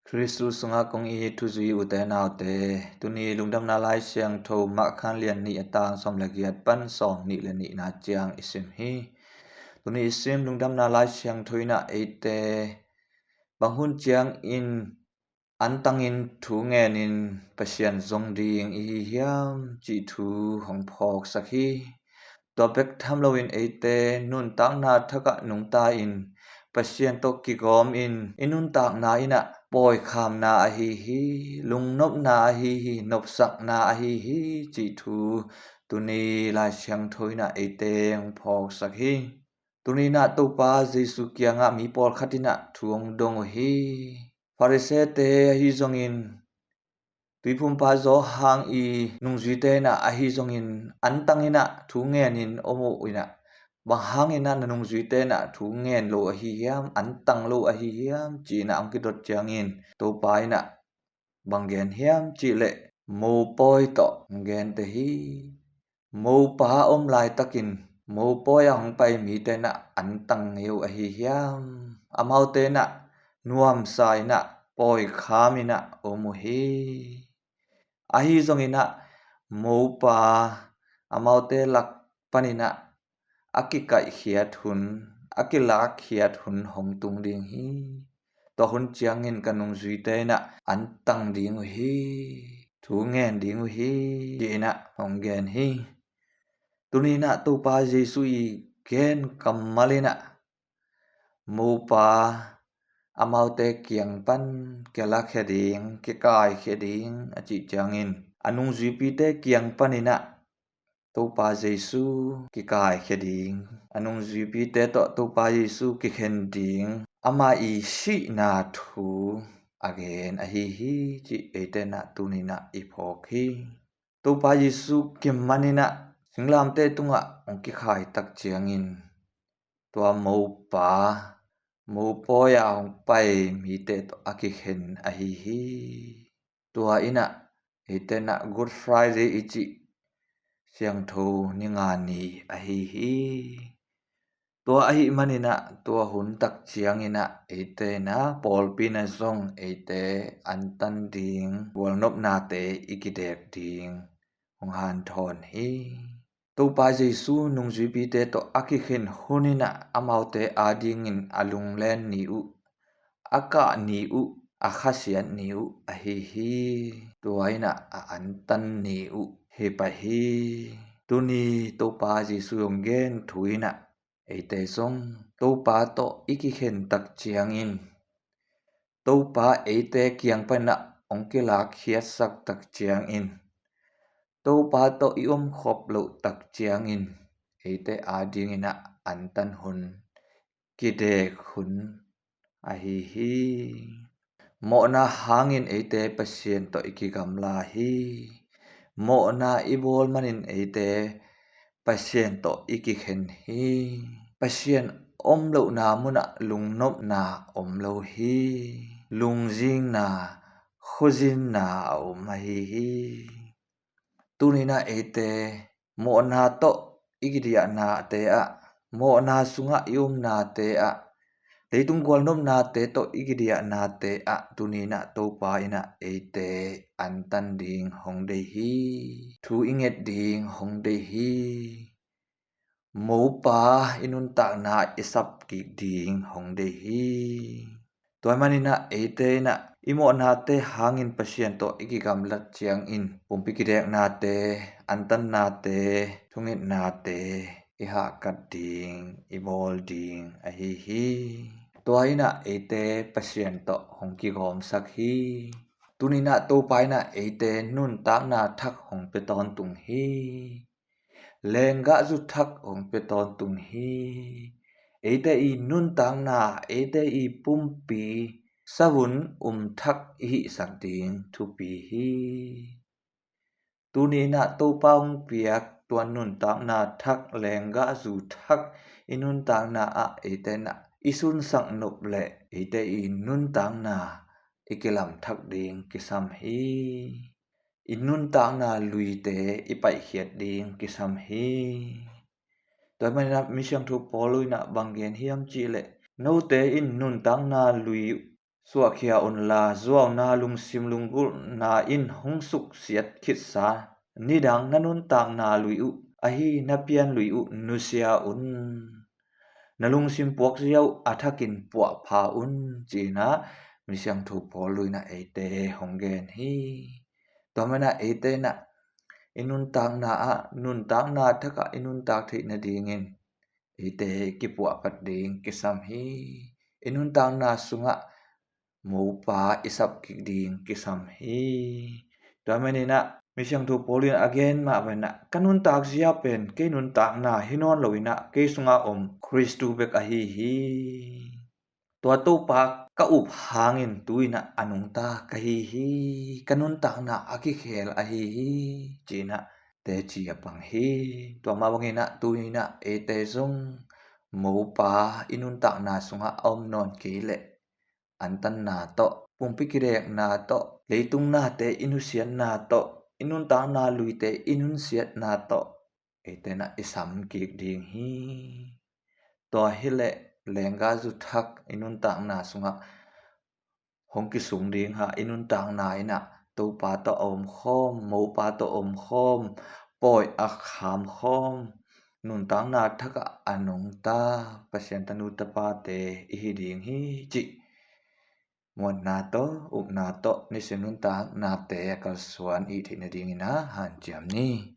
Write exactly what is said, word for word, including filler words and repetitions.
Khristu sungah kong it thuzui ute naute, tuni Lungdamna Lai Siangtho Mark khan lian nih a tang sawm le giat pan sawm nih le nihna ciang i sim hi. Tuni i sim Lungdamna Lai Siangtho in ah eite bang hun ciangin antangin thu ngenin Pasian zong ding i hi hiam cih thu hong phawksak hi. Tua bek tham loin eite nuntakna thakah nungta in Pasian tawh kigawm in i nuntakna in ah pawikhamna ahi hi, lungnopna ahi hi, nopsakna ahi hi cih thu tuni Lai Siangtho in ah eite hong phawksak hi. Tuni in ah Topa Jesu kiangah mi pawlkhat in ah thu hong dong uh hi. Farisee-te ahi zongin, Tuiphumpa Johan i nungzuite in ah ahi zongin antang in ah thu ngenin om uh in ah, bang hangin ah na nungzuite in ah thu ngen lo ahi hiam, antang lo ahi hiam ci-in ah hong kidot ciangin Topa in ah bang gen hiam cih leh mopawi tawh hong gente hi. Mopa a om laitakin mopawi a hong pai mite in ah antang ngei uh ahi hiam? Amaute in ah nuamsa in ah pawikham in ah om uh hi. Ahi zongin ah mopa amaute lak panin ah a kikaihkhiat hun, a kilakkhiat hun hong tung ding hi. Tua hun ciangin ka nungzuite in ah antang ding uh hi, thu ngen ding uh hi ci-in ah hong gen hi. Tuni in ah Topa Jesu i gen kammal in ah mopa amaute kiang pan kilakhia ding, kikaikhia ding a cih ciangin a nungzuipite kiang panin ah Topa Jesu kikaikhia ding, a nungzuipite tawh Topa Jesu kikhen ding, ama i sihna thu a gen ahi hi cih eite in ah tuni in ah i phawk hi. Topa Jesu kiman in ah singlamteh tungah hong kikhai tak ciangin tua mopa, mopawi a hong pai mite tawh a kikhen ahi hi. Tua in ah eite in ah Good Friday i cih siangtho ni nga ni ahi hi. Tua ahih manin ah tua hun tak ciangin ah eite in ah pawlpi in ah zong eite antan ding gualnopnate i kidek ding hong hanthawn hi. Topa Jesu nungzuipite tawh a kikhen hun in ah amaute adingin a lunglen ni uh, a kah ni uh, a khasiat ni uh ahi hi. Tua in ah a antan ni uh hi pah hi. Tuni Topa Jesu hong gen thu in ah eite zong Topa tawh i kikhen tak ciangin, Topa eite kiang pan ah hong kilakkhiatsak tak ciangin, Topa tawh i omkhop loh tak ciangin eite adingin ah antan hun, kidek hun ahi hi. Mawhna hangin eite Pasian tawh i kigamla hi. Mawhna i bawl manin eite Pasian tawh i kikhen hi. Pasian om lohna munah lungnopna om lo hi. Lungzinna, khuzinna a om ahi hi. Tuni in ah eite mawhna tawh i kidiahnate ah, mawhna sungah i omnate ah, leitung gualnopnate tawh i kidiahnate ah tuni in ah Topa in ah eite antan ding hong dei hi. Thu i nget ding hong dei hi. Mopa i nuntakna i sap kik ding hong dei hi. Tua manin ah eite in ah i mawhnate hangin Pasian tawh i kigamlat ciangin pumpi kideknate, antannate, thungetnate i hahkat ding, i bawl ding ahi hi. Tua in ah eite Pasian tawh hong kigawmsak hi. Tuni in ah Topa in ah eite nuntakna thak hong pia tawntung hi. Lenggahzu thak hong pia tawntung hi. Eite i nuntakna, eite i pumpi savun um thak i hihsak ding thupi hi. Tuni in ah Topa hong piak tua nuntakna thak, lenggahzu thak i nuntakna ah eite in ah i sunsak nop leh eite i nuntakna i kilam thak ding kisam hi. I nuntakna luite i paihkhiat ding kisam hi. Tua manin ah Misiangtho Paul in ah bang gen hiam cih leh, note in nuntakna lui suahkhia unla, zuauna lungsim lunggulhna in hong suksiat khitsa nidang na nuntakna lui uh ahi na pian lui uh nusia un. Na lungsim puakzia uh a thakin puahpha un, ci-in ah Misiangtho Paul in ah eite hong gen hi. Tua manin ah eite in ah i nuntakna ah, nuntakna thakah i nuntak theih nadingin eite kipuahpat ding kisam hi. I nuntakna sungah mopa i sap kik ding kisam hi. Tua manin ah Misiangtho Paul in a gen mah bangin ah, ka nuntak zia pen kei nuntakna hi nawn lo-in ah kei sunga om Khristu bek ahi hi. Tua Topa ka up hangin tu-in ah a nungta ka hi hi. Ka nuntakna a kikhel ahi hi, ci-in ah teci a pang hi. Tua mah bangin ah tu-in ah eite zong mopa i nuntakna sungah a om nawn kei leh antanna tawh, pumpi kidekna tawh, leitung nate i nusiatna tawh, i nuntakna luite i nunsiatna tawh eite in ah i sam kik ding hi. Tua hileh lenggazu thak i nuntakna sungah hong kisung ding a, i nuntakna in ah Topa tawh a omkhawm, mopa tawh a omkhawm, pawi a khamkhawm, nuntakna thakah a nungta Pasian tanu tapate i hi ding hi, cih muanna tawh, upna tawh nisim nuntaknate a kalsuan i theih nadingin ah hanciam ni.